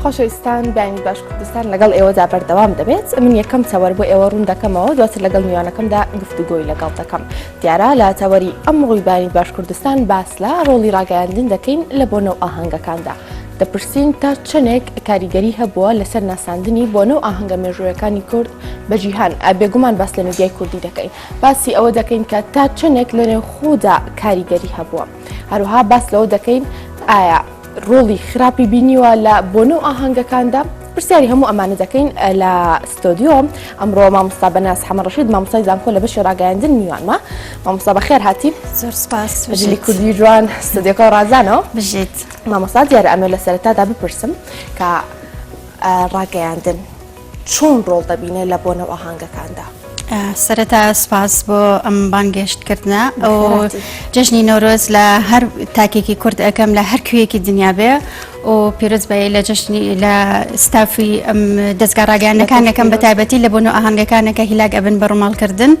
خۆشەویستان بەیانی باش کوردستان لەگەڵ ئێوەدا بەردەوام دەبێت من یەکەم تەوەر بۆ ئێوە ڕوون دەکەمەوە دواتر لەگەڵ میوانەکەمدا گفتوگۆی لەگەڵ دەکەم دیارە لە تەوەری ئەمڕۆی بەیانی باش کوردستان باس لە ڕۆڵی ڕاگەیاندن دەکەین لە بۆنە و ئاهەنگەکاندا دەپرسین تا چەندێک کاریگەری هەبووە لەسەر ناساندنی بۆنە و ئاهەنگە مێژوویەکانی کورد بە جیهان بێگومان باس لە میدیای کوردی دەکەین باسی ئەوە دەکەین کە تا چەندێک لە نێوخۆدا کاریگەری هەبووە هەروها باس لەوە دەکەین ئایا ڕۆڵی خراپی بینیوە لە بۆنە و ئاهەنگەکاندا؟ پرسیاری هەموو ئەمانە دەکەین لە ستۆدیۆ ئەمڕۆ مامۆستا بەناز حەمە ڕەشید مامۆستای زانکۆ لە بەشی ڕاگەیاندن میوانمە مامۆستا بەخێر هاتی زۆر سپاس جلی کوردی جوان ستۆدیۆکە ڕازانەوە بژیت مامۆستا دیارە ئەمە لە سەرەتادا بپرسم کە ڕاگەیاندن چۆن ڕۆڵ دەبینێ لە بۆنە و ئاهەنگەکاندا؟ سەرەتا سپاس بۆ ئەم بانگێشتکردنە ئەو جەژنی نەورۆز لە هەر تاکێکی کورد ئەەکەم لە هەر کوێیەکی دنیا بێ و پیرۆز بە لە جەژنی لە ستافی ئەم دەستگا ڕاگەیاندنەکانەکەم بە تایبەتی لە بۆن و ئاهەنگەکانەکە هیلاک ئەبن بە ڕووماڵکردن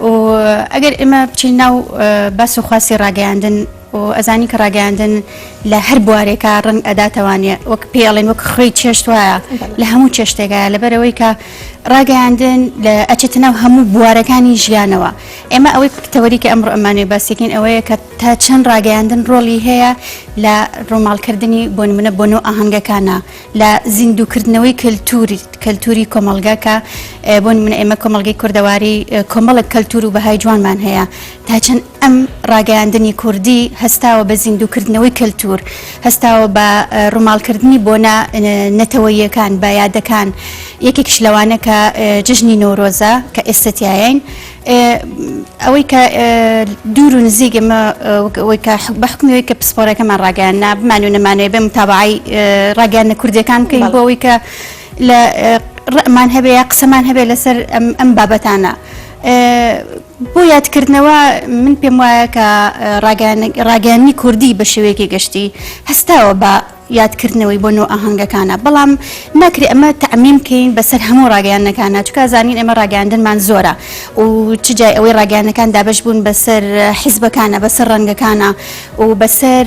و ئەگەر ئێمە بچین ناو باس و خواسی ڕاگەیاندن و ئەزانی کە ڕاگەیاندن لە هەر بوارێکا ڕەنگ ئەداتەوانێ وەک پێی ئەڵێن وەک خوێی چێشت وایە لە هەموو چێشتێکایە لەبەرئەوەی کە ڕاگەیاندن لە ئەچێتە ناو هەموو بوارەکانی ژیانەوە ئێمە ئەوەی تەوەری کە ئەمڕۆ ئەمانەوێ باسیکەین ئەوەیە کە تا چەند ڕاگەیاندن ڕۆڵی هەیە لە ڕووماڵکردنی بۆ نمونە بۆنە و ئاهەنگەکانە لە زیندووکردنەوەی کەلتوری کەلتوری کۆمەڵگا کە بۆ نمونە ئێمە کۆمەڵگەی کوردەواری کۆمەڵێک کەلتور و بەهای جوانمان هەیە تا چەند ئەم ڕاگەیاندنی کوردی هەستاوە بە زیندووکردنەوەی کەلتور، هەستاوە بە ڕووماڵکردنی بۆنە نەتەوەییەکان، بە یادەکان، یەکێکیش لەوانە کە جەژنی نەورۆزە کە ئێستا تیایین. ئەوەی کە دوور و نزیک ئێمە ئەوەی کە بە حوکمی ئەوەی کە پسپۆرەکەمان ڕاگەیاندنا بمان و نەمانەوێ بێ متابەعەی ڕاگەیاندنە کوردییەکان بکەین بۆ ئەوەی کە لە ڕەئمان هەبێ یا قسەمان هەبێ لەسەر ئەم بابەتانە. بۆ یادکردنەوە من پێم وایە کە ڕاگەیاندنی کوردی بە شێوەیەکی گشتی هەستاوە بە یادکردنەوەی بۆ نۆ ئاهەنگەکانە بەڵام ناکرێ ئەمە تەعمیم کەین بەسەر هەموو ڕاگەیاندنەکانە چونکە زانین ئێمە ڕاگەیاندنمان زۆرە و چ جای ئەوەی ڕاگەیاندنەکان دابەش بوون بەسەر حیزبەکانە بەسەر ڕەنگەکانە و بەسەر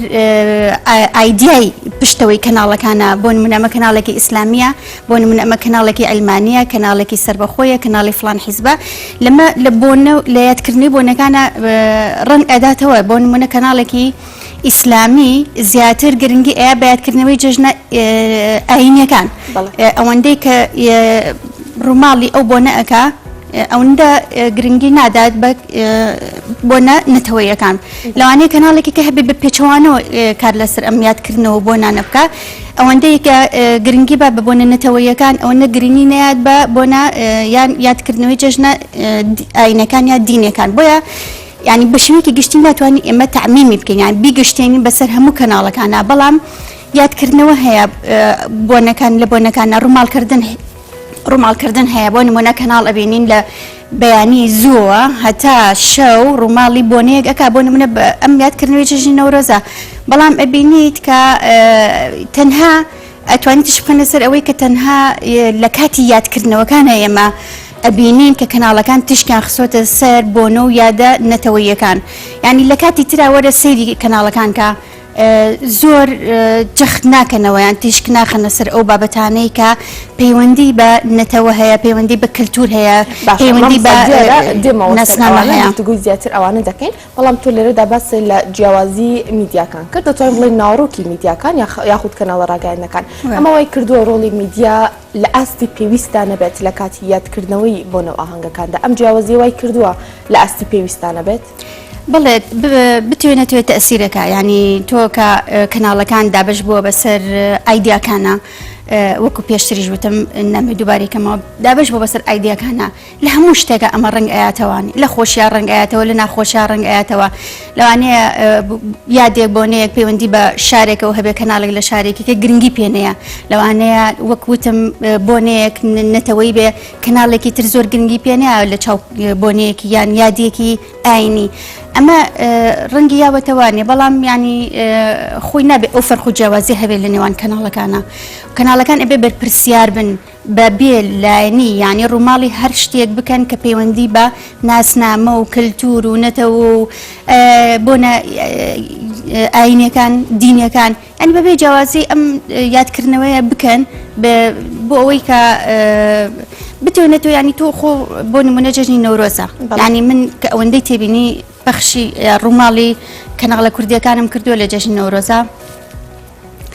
ئایدیای پشتەوەی کەناڵەکانە بۆ نمونە ئەمە کەناڵێکی ئیسلامیە بۆ نمونە ئەمە کەناڵێکی عیلمانیە، کەناڵێکی سەربەخۆیە، کەناڵی فڵان حیزبە، لەمە لە بۆنە لە یادکردنەوەی بۆنەکانە ڕەنگ ئەداتەوە، بۆ نمونە کەناڵێکی ئیسلامی زیاتر گرنگی ئەیا بە یادکردنەوەی جەژنە ئایینیەکان، ئەوەندەی کە ڕووماڵی ئەو بۆنە ئەکا ئەوەندە گرنگی نادات بە بۆنە نەتەوەیەکان، لەوانەیە کەناڵێکی کە هەبێ بە پێچەوانەوە کار لەسەر ئەم یادکردنەوە بۆنانە بکا. ئەوەندەی کە گرنگی با بە بۆنە نەتەوەییەکان ئەوەندە گرنگی نەیات بە بۆنە یان یادکردنەوەی جەژنە ئاینەکان یا دینەکان بۆیە ینی بە شێوەیەکی گشتی ناتوانین ئێمە تەعمیمی بکەین یان بیگشتێنین بەسەر هەموو کەناڵەکانە بەڵام یادکردنەوە هەیە بۆنەکان لە بۆنەکانە ڕووماڵکردن ڕووماڵکردن هەیە بۆ نمونە کەناڵ ئەبینین لە بەیانی زووەوە هەتا شەو ڕووماڵی بۆنەیەک ئەکا بۆ نمونە ئەم یادکردنەوەی جەژنی نەورۆزە بەڵام ئەبینیت کە تەنها ئەتوانی تیش بخەنە سەر ئەوەی کە تەنها لە کاتی یادکردنەوەکانە ئێمە ئەبینین کە کەناڵەکان تیشکیان خسۆتە سەر بۆنە و یادە نەتەوەیەکان یعنی لە کاتی ترا وەرە سەیری کەناڵەکان کە زۆر جەخت ناکەنەوە یان تیشک ناخەنە سەر ئەو بابەتانەی کە پەیوەندی بە نەتەوە هەیە، پەیوەندی بە کەلتور هەیە، پەیوەندی بە ناسنامە هەیە. گفتوگۆی زیاتر ئەوانە دەکەین، بەڵام تۆ لێرەدا باست لە جیاوازی میدیاکان کرد، دەتوانین بڵێین ناوەڕۆکی میدیاکان یاخود کەناڵە ڕاگەیاندنەکان، ئەمە وای کردووە ڕۆڵی میدیا لە ئاستی پێویستدا نەبێت لە کاتی یادکردنەوەی بۆنە و ئاهەنگەکاندا، ئەم جیاوازییە وای کردووە لە ئاستی پێویستدا نەبێت؟ بەڵێ بتەوێ نەتەوێ تەئسیرەکە یانی تۆ کە کەناڵەکان دابەش بووە بەسەر ئایدیاکانە وەکو پێشتریش وتم نامێ دووبارەی کەمەوە دابەش بووە بەسەر ئایدیاکانە لە هەموو شتێکە ئەمە ڕەنگ ئەیاتەوە لە خۆشیا ڕەنگ ئەیاتەوە لە ناخۆشیا ڕەنگ ئەیاتەوە لەوانەیە یادێک بۆنەیەک پەیوەندی بە شارێکەوە هەبێ کەناڵێک لە شارێکی کە گرنگی پێنەیە لەوانەیە وەک وتم بۆنەیەک نەتەوەی بێ کەناڵێکی تر زۆر گرنگی پێ نایە لە چاو بۆنەیەکی یان یادێکی ئاینی. ئەمە ڕەنگی یاوەتەوانێ بەڵام ینی خۆی نابێ ئەو فەرق و جیاوازی هەبێت لە نێوان کەناڵەکانە کەناڵەکان ئەبێ بەرپرسیار بن بە بێ لایەنی یانی ڕووماڵی هەر شتێک بکەن کە پەیوەندی بە ناسنامە و کەلتور و نەتەوە و بۆنە ئاینەکان دینەکان ئەنی بەبێ جیاوازی ئەم یادکردنەوەیە بکەن بۆ ئەوەی کە بتوێنێتەوە ینی تۆ خۆ بۆ نمونە جەژنی نەورۆزە ینی من کە ئەوەندەی تێبینی پەخشی ڕووماڵی کەناڵە کوردیەکانم کردووە لە جەژنی نەورۆزە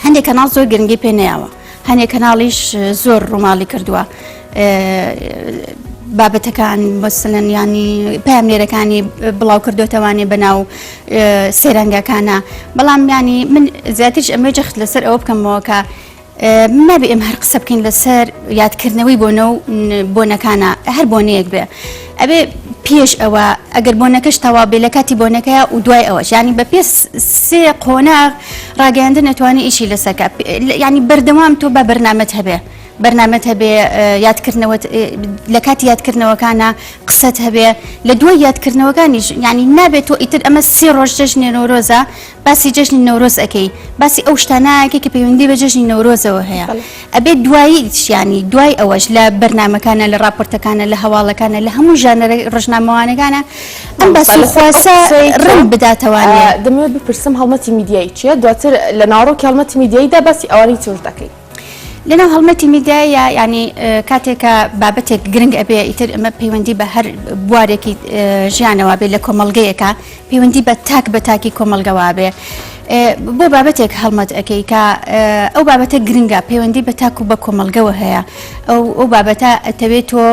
هەندێک کەناڵ زۆر گرنگی پێ نەیاوە هەندێک کەناڵیش زۆر ڕووماڵی کردووە بابەتەکان مەسەلەن ینی پامنێرەکانی بڵاو کردوتەوانێ بەناو سەیرانگاکانە بەڵام ینی من زیاترش ئەمێ جەخت لەسەر ئەوە بکەمەوە کە نابێ ئێمە هەر قسە بکەین لەسەر یادکردنەوەی بۆنە و بۆنەکانە هەر بۆنەیەک بێ ئەبێ پێش ئەوە ئەگەر بۆنەکەش تەوا بێ لە کاتی بۆنەکەیە و دوای ئەوەش ینی بە پێ سێ قۆناغ ڕاگەیاندن ئەتوانێ ئیشی لەسەرکە ینی بەردەوام تۆ بە بەرنامەت هەبێ بەرنامەت هەبێ یادکردنەوەت لە کاتی یادکردنەوەکانە قسەت هەبێ لە دوای یادکردنەوەکانیش ینی نابێت تۆ ئیتر ئەمە سێ ڕۆژ جەژنی نەورۆزە باسی جەژنی نەورۆز ئەکەی باسی ئەو شتانەکەی کە پەیوەندی بە جەژنی نەورۆزەوە هەیە ئەبێت دوایی ینی دوای ئەوەش لە بەرنمەکانە لە راپۆرتەکانە لە هەواڵەکانە لە هەموو ژانەرە ڕژنامەوانەکانە ئەم باس و خواسە ڕەنگ بداتەوانێ. دەمەوێت بپرسم هەڵمەتی میدیایی چییە؟ دواتر لە ناوەڕۆکی هەڵمەتی میدیاییدا باسی ئەوانەی ترش دەکەین. لەناو هەڵمەتی میدیاییە یانی کاتێک کە بابەتێک گرنگ ئەبێ ئیتر ئەمە پەیوەندی بە هەر بوارێکی ژیانەوە بێ لە کۆمەڵگەیەکە پەیوەندی بە تاک بە تاکی کۆمەڵگەوە بێ بۆ بابەتێک هەڵمەت ئەەکەی کە ئەو بابەتە گرنگە پەیوەندی بە تاک و بە کۆمەڵگەوە هەیە ئەو ئەو بابەتە ئەتەوێت تۆ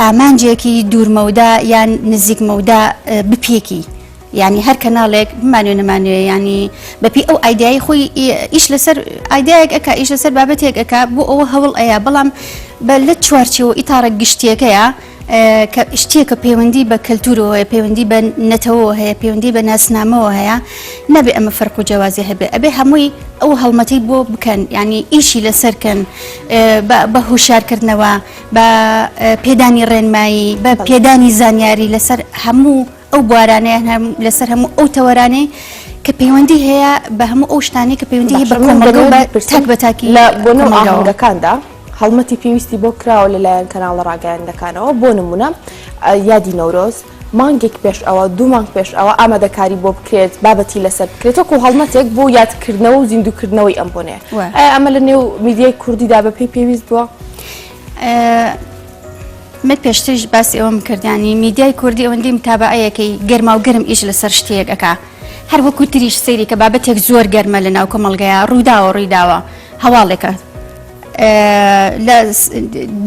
ئامانجێکی دوورمەودا یان نزیک مەودا بپێکی یانی هەر کەناڵێک بمانوێ نەمانوێ یانی بەپی ئەو ئایدایی خۆی ئیش لەسەر ئایدایەک ئەک ئیش لەسەر بابەتێک ئەک بۆ ئەوە هەوڵ ئەیا بەڵام بە لە چوارچەوە ئیتارە گشتیەکەیە کە شتێکە پەیوەندی بە کەلتورەوە هەیە پەیوەندی بە نەتەوە هەیە پەیوەندی بە ناسنامەوە هەیە نەبێ ئەمە فەرق و جیاوازی هەبێ ئەبێ هەمووی ئەو هەڵمەتی بۆ بکەن ینی ئیشی لەسەرکەن بە هوشارکردنەوە بە پێدانی ڕێنمایی بە پێدانی زانیاری لەسەر هەموو ئەو بوارانەیان هەم لەسەر هەموو ئەو تەوەرانەی کە پەیوەندی هەیە بە هەموو ئەو شتانەی کە پەیوەندی هەیە بە کۆمەڵگە و بە تاک بە تاکی لە بۆنە و کۆمەڵگەوە. ئاهەنگەکاندا هەڵمەتی پێویستی بۆ کراوە لەلایەن کەناڵە ڕاگەیاندنەکانەوە بۆ نمونە یادی نەورۆز مانگێک پێش ئەوە دوو مانگ پێش ئەوە ئامادەکاری بۆ بکرێت بابەتی لەسەر بکرێت وەکو هەڵمەتێک بۆ یادکردنەوە و زیندووکردنەوەی ئەم بۆنەیە ئایا ئەمە لە نێو میدیای کوردیدا بەپێی پێویست بووە؟ من پێشتریش باسی ئەوەم کرد یانی میدیای کوردی ئەوەندەی متابعەیەکەی گەرما و گەرم ئیش لەسەر شتێک ئەکا هەر وەکو تریش سەیری کە بابەتێک زۆر گەرمە لە ناو کۆمەڵگەیە ڕووداوە ڕوویداوە هەواڵێکە لە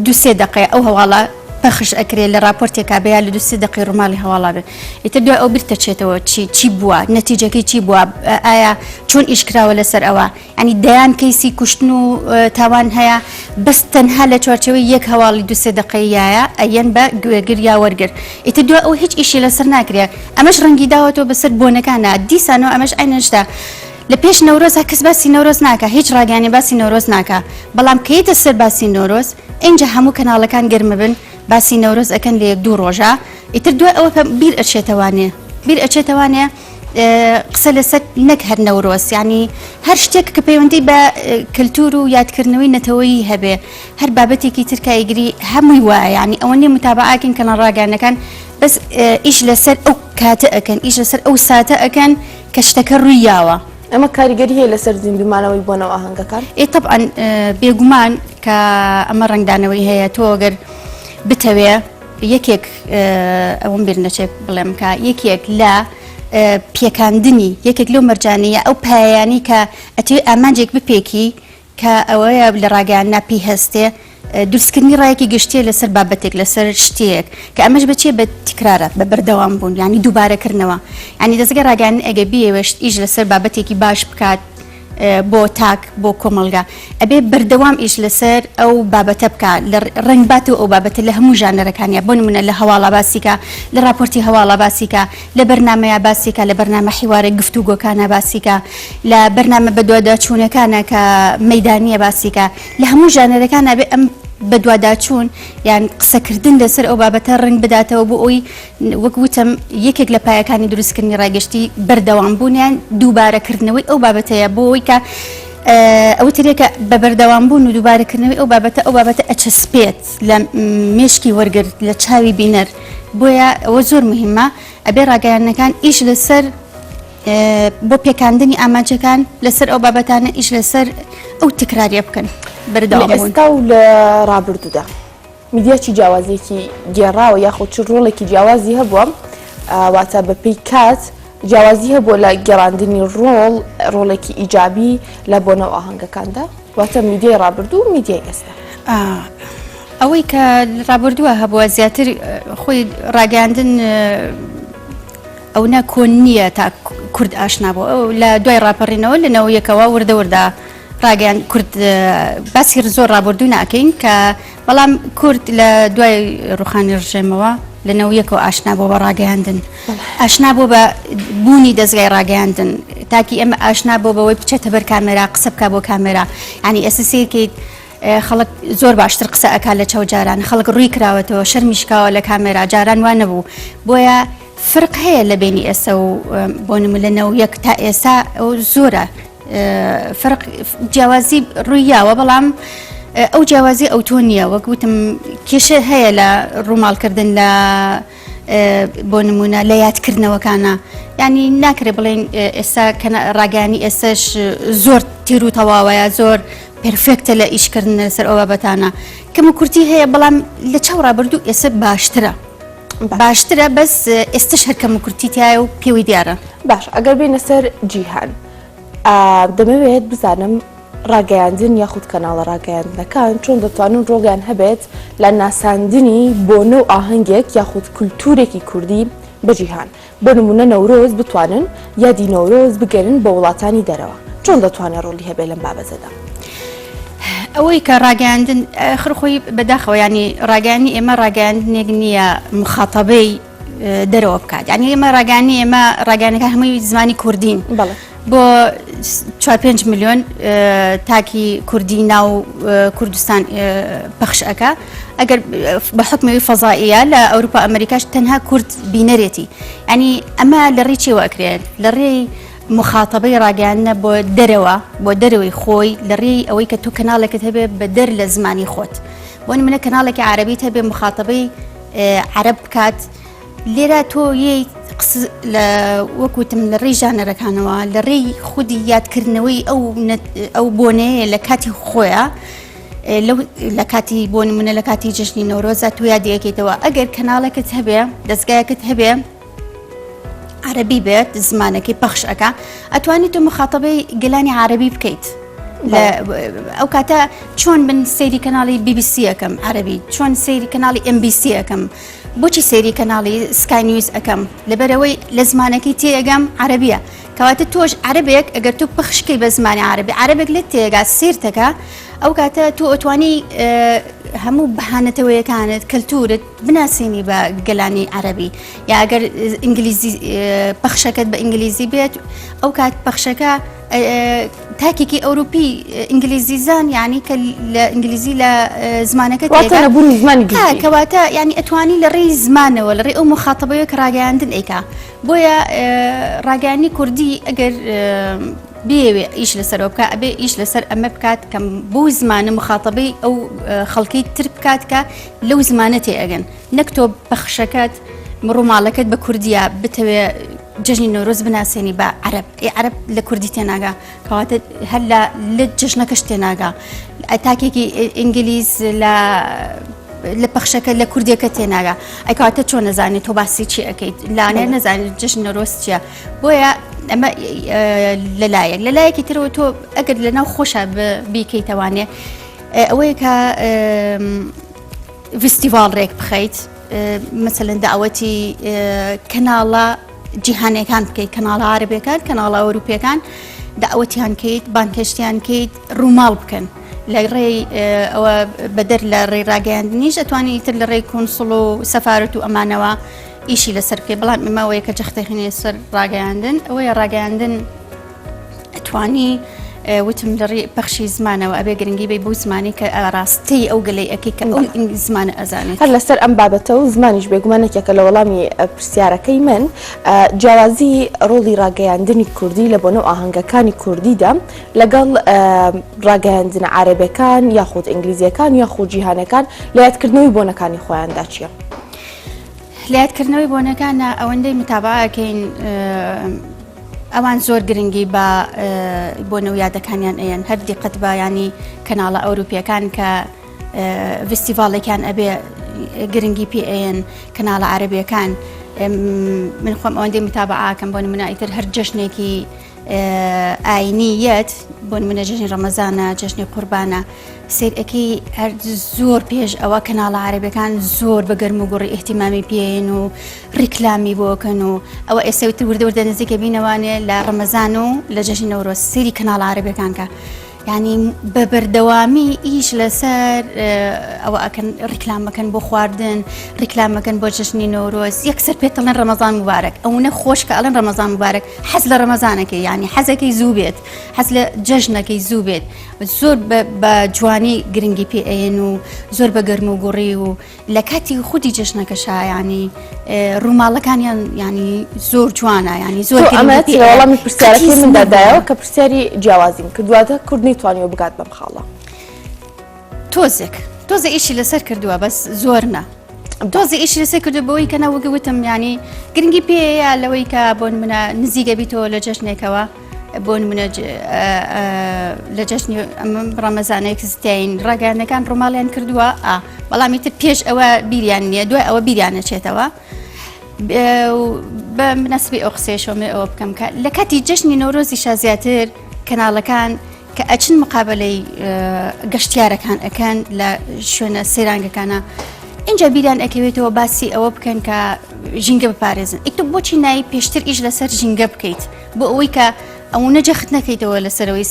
دوسێ دقەیە ئەو هەواڵە پەخش ئەکرێ لە راپۆرتێکا بێ یا لە دوسێ دقی ڕووماڵی هەواڵا بێ ئیتر دوای ئەو بیرتەچێتەوە چی چی بووە نەتیجەکەی چی بووە ئایا چۆن ئیش کراوە لەسەر ئەوە یانی دەیان کەیسی کوشتن و تاوان هەیە بەس تەنها لە چوارچێوەی یەک هەواڵی دوسێ دەقەییایە ئەیەن بە گوێگر یا وەرگر ئیتر دوای ئەو هیچ ئیشی لەسەر ناکرێ ئەمەش ڕەنگی داوەتەوە بەسەر بۆنەکانە دیسانەوە ئەمەش عەینەن شتە لە پێش نەورۆزا کەس باسی نەورۆز ناکا هیچ ڕاگەیانێ باسی نەورۆز ناکا بەڵام کە یەتە سەر باسی نەورۆز ئینجا هەموو کەناڵەکان گەرمەبن باسی نەورۆز ئەکەن لە یەک دوو ڕۆژە ئیتر دوای ئەوە بیر ئەچێتەوانێ بیر ئەچێتەوانێ قسە لەسەر نەک هەر نەورۆز یانی هەر شتێک کە پەیوەندی بە کەلتور و یادکردنەوەی نەتەوەیی هەبێ هەر بابەتێکی تر کایگری هەمووی وایە یانی ئەوە نیە متابعاکەین کەناڵ ڕاگەیاندنەکان بەس ئیش لەسەر ئەو کاتە ئەکەن ئیش لەسەر ئەو ساتە ئەکەن کە شتەکە ڕووی یاوە. ئەمە کاریگەری هەیە لەسەر زیندوومانەوەی بۆنە و ئاهەنگەکان؟ ئێ تەبعەن بێگومان کە ئەمە ڕەنگدانەوەی هەیە تۆ گەر بتەوێ یەکێک ئەوەم بیر نەچێت بڵێم کە یەکێک لە پێکاندنی یەکێک لەو مەرجانەیە ئەو پایانی کە ئەتەوێ ئامانجێک بپێکی کە ئەوەیە لە ڕاگەیاندنا پێی هەستێ دروستکردنی ڕایەکی گشتیە لەسەر بابەتێک لەسەر شتێک کە ئەمەش بەچێ بە تکرارە بە بەردەوام بوون ینی دووبارەکردنەوە ینی دەستگە ڕاگەیاندن ئەگە بیەوێشت ئیش لەسەر بابەتێکی باش بکات بۆ تاک بۆ کۆمەڵگا ئەبێ بەردەوام ئیش لەسەر ئەو بابەتە بکا لە ڕەنگ باتەوە ئەو بابەتە لە هەموو ژانەرەکانیا بۆ نمونە لە هەواڵا باسیکا لە ڕاپۆرتی هەواڵا باسیکا لە بەرنامەیا باسیکا لە بەرنامە حیوارە گفتوگۆکانا باسیکا لە بەرنامە بەدواداچوونەکانا کە مەیدانیە باسیکا لە هەموو ژانەرەکانا بێ ئەم. بەدواداچوون یان قسەکردن لەسەر ئەو بابەتە ڕنگ بداتەوە بۆ ئەوی وەک وتم یەکێک لە پایەکانی دروستکردنی ڕایگشتی بەردەوام بوونیان دووبارەکردنەوەی ئەو بابەتەیە بۆ ئەوەی کە ئەوە ترێکە بە بەردەوام بوون و دووبارەکردنەوەی ئەو بابەتە ئەو بابەتە ئەچەسپێت لە مێشکی وەرگر لە چاوی بینەر بۆیە ئەوە زۆر مهمە ئەبێ ڕاگەیاندنەکان ئیش لەسەر بۆ پێکاندنی ئامانجەکان لەسەر ئەو بابەتانە ئیش لەسەر ئەو تکراریە بکەن بەردەوام بوون. ئێستا و لە ڕابردوودا میدیا چی جیاوازیەکی گێڕاوە یاخود چ ڕۆڵێکی جیاوازی هەبووە واتە بەپێی کات جیاوازی هەبووە لە گێڕاندنی ڕۆڵ ڕۆڵێکی ئیجابی لە بۆنە و ئاهەنگەکاندا واتە میدیای ڕابردوو و میدیای ئێستا؟ ئەوەی کە ڕابردووە هەبووە زیاتر خۆی ڕاگەیاندن ئەونە کۆن نییە تا کورد ئاشنا بوو ئەو لە دوای ڕاپەڕینەوە لە نەوە یەکەوە وردە وردە ڕاگەیان کورد باسی زۆر ڕابردوو ناکەین کە بەڵام کورد لە دوای ڕوخانی ڕژێمەوە لە نەوە یەکەوە ئاشنا بۆ بە ڕاگەیاندن ئاشنا بۆ بە بوونی دەستگای ڕاگەیاندن تاکی ئێمە ئاشنا بۆ بەوەی بچێتە بەر کامێرا قسە بکە بۆ کامێرا ینی ئێستا سیرکەیت خەڵک زۆر باشتر قسە ئەکات لە چاو جاران خەڵک ڕووی کراوەتەوە شەرمی شکاوە لە کامێرا جاران وا نەبوو بۆیە فرق هەیە لە بینی ئێستا و بۆ نمونە لە 91 تا ئێستا زۆرە فرق جیاوازی ڕووی یاوە بەڵام ئەو جیاوازی ئەو تۆ نییە وەک وتم کێشە هەیە لە ڕووماڵکردن لە بۆ نمونە لە یادکردنەوەکانە ینی ناکرێ بڵێن ئێستا ڕاگەیانی ئێستش زۆر تیر و تەواوەیە زۆر perfect ە لە ئیشکردن لەسەر ئەو بابەتانە کەم و کورتی هەیە بەڵام لە چاو ڕابردوو ئێستا باشترە باشترە بەس ئێستش هەر کەم و کورتی تایە و پێوەی دیارە. باش ئەگەر بینە سەر جیهان دەمەوێت بزانم ڕاگەیاندن یاخود کەناڵە ڕاگەیاندنەکان چۆن دەتوانن ڕۆڵیان هەبێت لە ناساندنی بۆنە و ئاهەنگێک یاخود کولتوورێکی کوردی بە جیهان بۆ نمونە نەورۆز بتوانن یادی نەورۆز بگەرن بە وڵاتانی دەرەوە چۆن دەتوانێت ڕۆڵی هەبێت لەم بابەتەدا؟ ئەوەی کە ڕاگەیاندن ئاخر خۆی بەداخەوە ینی ڕاگەیانی ئێمە ڕاگەیاندنێک نییە مخاتەبەی دەرەوە بکات یعنی ئێمە ڕاگانی ئێمە ڕاگەیانەکان هەمووی زمانی کوردین بۆ 4 5 میلیۆن تاکی کوردی ناو کوردستان پەخش ئەکا ئەگەر بە حکمەوەی فەزاییە لە ئەوروپا ئەمریکاش تەنها کورد بینەرێتی ینی ئەمە لە ڕێی چێوە ئەکرێت لە ڕێی مخاتەبەی ڕاگەیاندنە بۆ دەرەوە بۆ دەرەوەی خۆی لە ڕێی ئەوەی کە تۆ کەناڵێکت هەبێ بە دەر لە زمانی خۆت بۆ نمونە کەناڵێکی عربیت هەبێ مخاتەبەی عەرەب بکات لێرە تۆ یەی لە وەکوتم لە ڕێی ژانەرەکانەوە لە ڕێی خودی یادکردنەوەی ئەو ئەو بۆنەیە لە کاتی خۆیە لە کاتی بۆ نمونە لە کاتی جژنی نەورۆزە تۆ یادیەکەیتەوە ئەگەر کەناڵێکت هەبێ دەستگایەکت هەبێ عەربی بێت زمانەکەی پەخش ئەکا ئەتوانی تۆ مخاتەبەی گەلانی عربی بکەیت ئەو کاتە چۆن من سەیری کەناڵی BBC ئەەکەم عەربی چۆن سەیری کەناڵی MBC ئەەکەم بۆچی سەیری کەناڵی Sky News ئەەکەم لەبەرەوەی لە زمانەکەی تێگەم عەربیە کەواتە تۆش عەربێک ئەگەر تۆ پەخشکەی بە زمانی عەربی عەربێک لە تێگا سیرتەکە ئەو کاتە تۆ ئەتوانی هەموو بەهانەتەوەیەکانت کەلتورت بناسێنی بە گەلانی عەرەبی یا ئەگەر ئینگلیزی پەخشەکەت بە ئینگلیزی بێت ئەو کات پەخشەکە تاکێکی ئەوروپی ئینگلیزی زان یعنی کە لە ئینگلیزی لە زمانەکە نەبوونی زمانی کەواتە ینی ئەتوانی لە ڕێی زمانەوە لە ڕێی ئەو مخاتەبەیە کە ڕاگەیاندن ئەیکا بۆیە ڕاگەیانی کوردی ئەگەر بیەوێ ئیش لەسەرەوە بکە ئەبێ ئیش لەسەر ئەمە بکات کەم بۆ زمانە مخاتەبەی ئەو خەڵکی تر بکات کە لەو زمانە تێ ئەگەن نەک تۆ پەخشەکەت ڕووماڵەکەت بە کوردیە بتەوێ جەژنی نەورۆز بناسێنی بە عەرەب ئێ عەرەب لە کوردی تێناگا کەواتە هەر لە لە جەژنەکەش تێناگا تاکێکی ئینگلیز لە لە پەخشەکە لە کوردیەکە تێناگا ئەکاتە چۆن نەزانێت تۆ باسی چی ئەەکەیت لانێ نەزانێت جەژن نەورۆز چییە بۆیە ئەمە لەلایەک لەلایەکی ترەوە تۆ ئەگەر لەناو خۆشە بیکەیتەوانێ ئەوەیە کە ڤیستیڤاڵ ڕێک بخەیت مەسەلەن داوەتی کەناڵە جیهانەکان بکەیت کەناڵە عربەکان کەناڵە ئەوروپیەکان داوەتیان کەیت بانکێشتیان کەیت ڕووماڵ بکەن لە ڕێی ئەوە بەدەر لە ڕێی ڕاگەیاندنیش ئەتوانی تر لە ڕێی کونسڵ و سەفاەت و ئەمانەوە ئیشی لەسەر بکەی بەڵام ئمەوەیە کە جەختەخینێ سەر ڕاگەیاندن ئەوەیە ڕاگەیاندن ئەتوانی. وتم لە ڕێی پەخشی زمانەوە ئەبێ گرنگی بەی بەو زمانەی کە ئاراستەی ئەو گەلەی ئەکەی کە ئەو زمانە ئەزانێت. هەر لەسەر ئەم بابەتە و زمانیش بێگومان یەکێکە لە وەڵامی پرسیارەکەی من، جیاوازی ڕۆڵی ڕاگەیاندنی کوردی لە بۆنە و ئاهەنگەکانی کوردیدا لەگەڵ ڕاگەیاندنە عەرەبەکان یاخود ئینگلیزیەکان یاخود جیهانەکان لە یادکردنەوەی بۆنەکانی خۆیاندا چییە؟ لە یادکردنەوەی بۆنەکانە ئەوەندەی متابعە ئەکەین ئەوان زۆر گرنگی بە بۆنە و یادەکانیان ئەیەن هەر دیقەت بە ینی کەناڵە ئەوروپیەکان کە ڤستیڤاڵێکیان ئەبێ گرنگی پێ ئەیەن کەناڵە عەرەبیەکان من خۆم ئەوەندەی متابعاکەم بۆ نمونە ئیتر هەر جەژنێکی ئاینی یەت بۆ نمونە جەژنی ڕەمەزانە جەژنی قوربانە سەیر ئەکەی هەر زۆر پێش ئەوە کەناڵە عەرەبەکان زۆر بە گەرم و گوڕی ئیهتیمامی پێین و ڕیکلامی بۆکەن و ئەوە ئێستا وردە وردە نزیکە بینەوانێ لە ڕەمەزان و لە جەژنی نەورۆز سەیری کەناڵە عەرەبەکان کە یعنی بە بەردەوامی ئیش لەسەر ئەوە ئەکەن ڕیکلامەکەن بۆ خواردن ڕیکلامەکەن بۆ جەژنی نەورۆز یەکسەر پێتەڵێن ڕەمەزان مبارەک ئەوەنە خۆش کە ئەڵێن ڕەمەزان مبارەک حەز لە ڕەمەزانەکەی یعنی حەزەکەی زوو بێت حەز لە جەژنەکەی زوو بێت زۆر بە جوانی گرنگی پێ ئەیەن و زۆر بە گەرم و گوڕی و لە کاتی خودی جەژنەکەشا ینی ڕووماڵەکانیان ینی زۆر جوانە ینی زۆر ئەمە وەڵامی پرسیارەکەی مندا دایەوە کە پرسیاری جیاوازیم کردواتە کورد نەیتوانیوە بگات بەم خاڵە. تۆزێک تۆزێ ئیشی لەسەر کردووە بەس زۆر نا. تۆزی ئیشی لەسەر کردو بەوەی کە نەوەگە وتم ینی گرنگی پێەیە لەوەی کە بۆن منە نزیکە بیتەوە لە جەژنێکەوە بۆ نمونە لە جەژنی ڕەمەزانێک زتین ڕاگەیاندنەکان ڕووماڵیان کردووە ئا بەڵام ئیتر پێش ئەوە بیریان نییە دوای ئەوە بیریان نەچێتەوە بە مناسبی ئەو قسەیەشەوە من ئەوە بکەم کە لە کاتی جەژنی نەورۆزیشا زیاتر کەناڵەکان کە ئەچن مقابلەی گەشتیارەکان ئەکەن لە شوێنە سەیرانگەکانە اینجا بیران ئەکەوێتەوە باسی ئەوە بکەن کە ژینگە بپارێزن ئیتۆ بۆچی نای پێشتر ئیش لەسەر ژینگە بکەیت بۆ ئەوەی کە ئەوەنە جەخت نەکەیتەوە لەسەرەوەی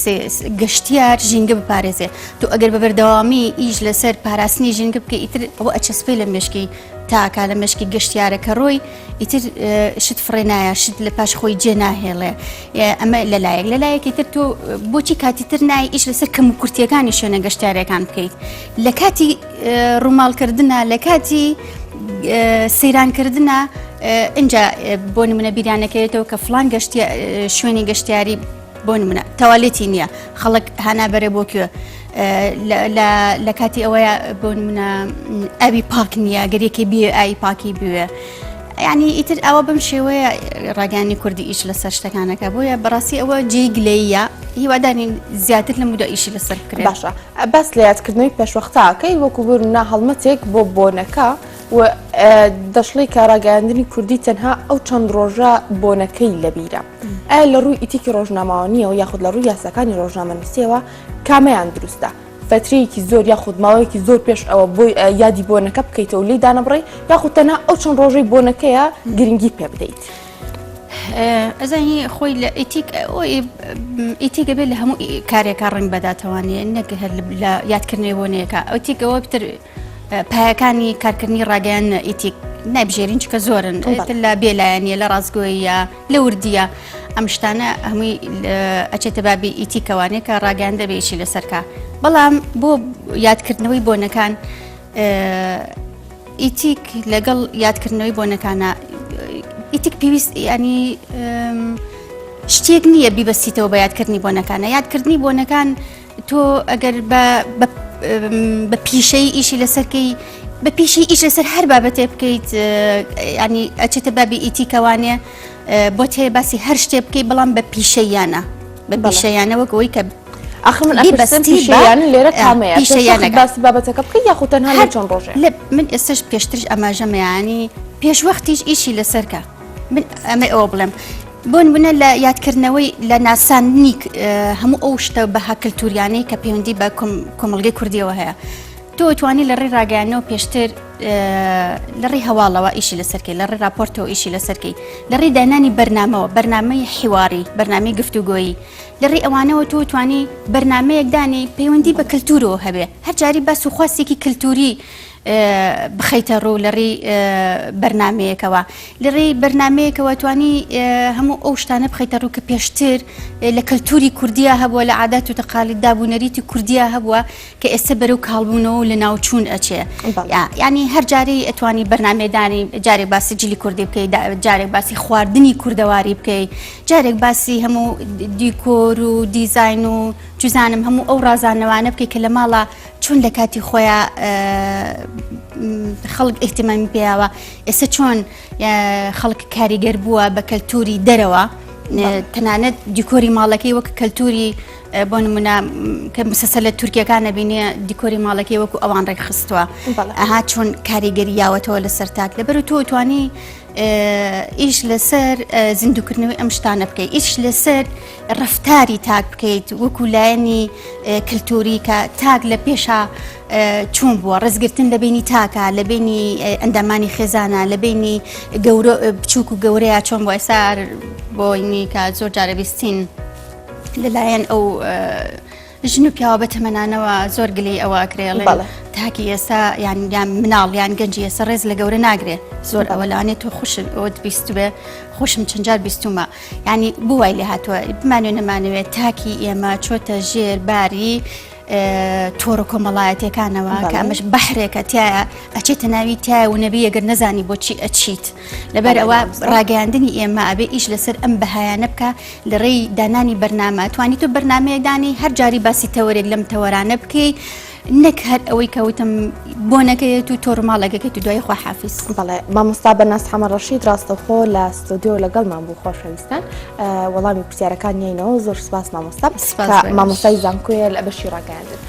گەشتیار ژینگە بپارێزێ تۆ ئەگەر بە بەردەوامی ئیش لەسەر پاراستنی ژینگە بکەی ئیتر ئەوە ئەچەسپێ لە مێشکی تاکا لە مێشکی گەشتیارەکە ڕۆی ئیتر شت فڕێ نایە شت لە پاش خۆی جێ ناهێڵێ ئەمە لەلایەک لەلایەکی تر تۆ بۆچی کاتی تر نای ئیش لەسەر کەم و کورتیەکانی شوێنە گەشتیارەکان بکەیت لە کاتی ڕووماڵکردە لە کاتی سەیرانکردە ئینجا بۆ نمونە بیرانەکەوێتەوە کە فلان گەشتی شوێنی گەشتیاری بۆ نمونە تەوالێتی نییە خەڵک هانا بەرێ بۆ کوێ لە کاتی ئەوەیە بۆ نمونە ئاوی پاک نییە گەرێکی بێ ئاوی پاکی بوێ. ینی ئیتر ئەوە بەم شێوەیە ڕاگەیانی کوردی ئیش لەسەر شتەکانەکە بۆیە بەڕاستی ئەوە جێی گلەیە هیوادارین زیاتر لە مودا ئیشی لەسەر بکرێت باشە باس لە یادکردنەوەی پێشوەختاکەی وەکو بوون هەڵمەتێک بۆ بۆنەکە و دەشڵی کە ڕاگەیاندنی کوردی تەنها ئەو چەند ڕۆژە بۆنەکەی لەبیرە ئایا لە ڕووی ئیتیکی ڕۆژنامەوانیەوە یاخود لە ڕووی یاساکانی ڕۆژنامەنووسیەوە کامەیان دروستە؟ فەترەیەکی زۆر یاخود ماوەیەکی زۆر پێش ئەوە بۆی یادی بۆنەکە بکەیتەوە لێی دانەبڕی یاخود تەنها ئەو چەند ڕۆژەی بۆنەکەیە گرنگی پێ بدەیت؟ ئەزانی خۆی لە ئیتیک ئیتیک ئەبێت لە هەموو کارێکا ڕنگ بەداتەوانێ نەک هەر لە یادکردنەوەی بۆنەیەکە ئەوتیکەوە پتر پایەکانی کارکردنی ڕاگەیان ئیتیک نایبژێرین چکە زۆرن تر لە بێلایەنیە لە ڕاستگۆیە لە وردیە ئەم شتانە هەمووی ئەچێتە بابی ئیتیکەوانێ کە ڕاگەیان دەبێ ئیشی لەسەرکە بەڵام بۆ یادکردنەوەی بۆنەکان ئیتیک لەگەڵ یادکردنەوەی بۆنەکانە ئیتیک پێویست ینی شتێک نییە بیبەستیتەوە بە یادکردنی بۆنەکانە یادکردنی بۆنەکان تۆ ئەگەر بە پیشەی ئیشی لەسەرکەی بە پیشەی ئیش لەسەر هەر بابەتێ بکەیت ینی ئەچێتە بابی ئیتیکەوانێ بۆت هەیە باسی هەر شتێ بکەی بەڵام بە پیشەیانە بە پیشەیانە وەک ئەوەی کە ئەخ من ئەپرسم پیشەیانە لێرە کامەیە پیشەیانە باسی بابەتەکە بکەی یاخود تەنها لە چەند ڕۆژێ من ئێستش پێشترش ئاماژەمە ینی پێشوەختیش ئیشی لەسەرکە من ئەمە ئەوە بڵێم بۆ نمونە لە یادکردنەوەی لە ناساندنی هەموو ئەو شتە بەها کللتوریانەی کە پەیوەندی بە کۆمەڵگەی کوردیەوە هەیە تۆ توانی لە ڕێی ڕاگەیانەوە پێشتر لە ڕێی هەواڵەوە ئیشی لەسەرکەی لە ڕێی راپۆرتەوە ئیشی لەسەرکەی لە ڕێی دانانی بەرنامەوە بەرنامەی حیواری بەرنامەی گفتوگۆیی لە ڕێی ئەوانەوە تۆ توانی بەرنمەیەک دانی پەیوەندی بە کللتورەوە هەبێ هەر جاری باس و خواستێکی کللتوری. بخەیتە ڕوو لە ڕێی بەرنامەیەکەوە لە ڕێی بەرنامەیەکەوە توانی هەموو ئەو شتانە بخەیتە ڕوو کە پێشتر لە کەلتوری کوردیا هەبووە لە عادات و تەقالیددا و نەریتی کوردیا هەبووە کە ئێستا بەرەو کاڵبوونەوە و لە ناوچوون ئەچێ یعنی هەر جارەی ئەتوانی بەرنامەدانی جارێک باسی جلی کوردی بکەی جارێک باسی خواردنی کوردەواری بکەی جارێک باسی هەموو دیکۆر و دیزاین و چزانم هەموو ئەو ڕازانەوانە بکەی کە لە ماڵە چۆن لە کاتی خۆیان خەڵک ئیهتیمامی پێیاوە ئێستا چۆن خەڵک کاریگەر بووە بە کەلتوری دەرەوە تەنانەت دیکۆری ماڵەکەی وەک کەلتوری بۆ نمونە کە مسەسە لە تورکیەکان نەبینێ دیکۆری ماڵەکەی وەکو ئەوان ڕێک خستووە ئەها چۆن کاریگەری یاوەتەوە لەسەر تاک لەبەر تۆ توانی ئیش لەسەر زیندووکردنەوەی ئەم شتانە بکەیت ئیش لەسەر ڕفتاری تاک بکەیت وەکو لایەنی کللتوری کە تاک لە پێشا چۆن بووە ڕزگرتن لە بینی تاکە لە بینی ئەندامانی خێزانە لە بینی گەورە بچووک و گەورەیە چۆن بۆ ئێستا بۆینی کە زۆر جارە بیستین لەلایەن ئەو ژن و پیاوە بەتەمەنانەوە زۆر گلەی ئەوە ئەکرێ ئەڵێن بەڵێ. تاکی ئێستا یان یان مناڵ یان گەنجی ئێستا ڕێز لە گەورە ناگرێ زۆر ئەوە لەوانەیە تۆ خوشت ئەوەت بیستبێ خۆشم چەند جار بیستومە یعنی بۆ وای لێ هاتووە بمانوێ نەمانەوێ تاکی ئێمە چۆتە ژێر باری تۆڕە کۆمەڵایەتیەکانەوە کە بەڵێ. ئەمەش بەحرێکە تایە ئەچێتە ناوی تایە و نەبی ئەگەر نەزانی بۆچی ئەچیت لەبەر بەڵێ ئەوە مامۆستا. ڕاگەیاندنی ئێمە ئەبێ ئیش لەسەر ئەم بەهایانە بکە لە ڕێی دانانی بەرنامە توانی تۆ بەرنامەیەک دانی هەر جاری باسی تەوەرێک لەم تەوەرانە بکەی نەک هەر ئەوەی کە وتم بۆنەکەیەت و تۆ ڕووماڵەکەکەیت و دوای خواحافیز. بەڵێ مامۆستا بەناز حەمە ڕەشید ڕاستەوخۆ لە ستۆدیۆ لەگەڵمان بوو خۆشەویستان وەڵامی پرسیارەکان یەینەوە زۆر سپاس مامۆستا سپاس کە بۆ ئێوەش. مامۆستای زانکۆیە لە بەشی ڕاگەیاندن.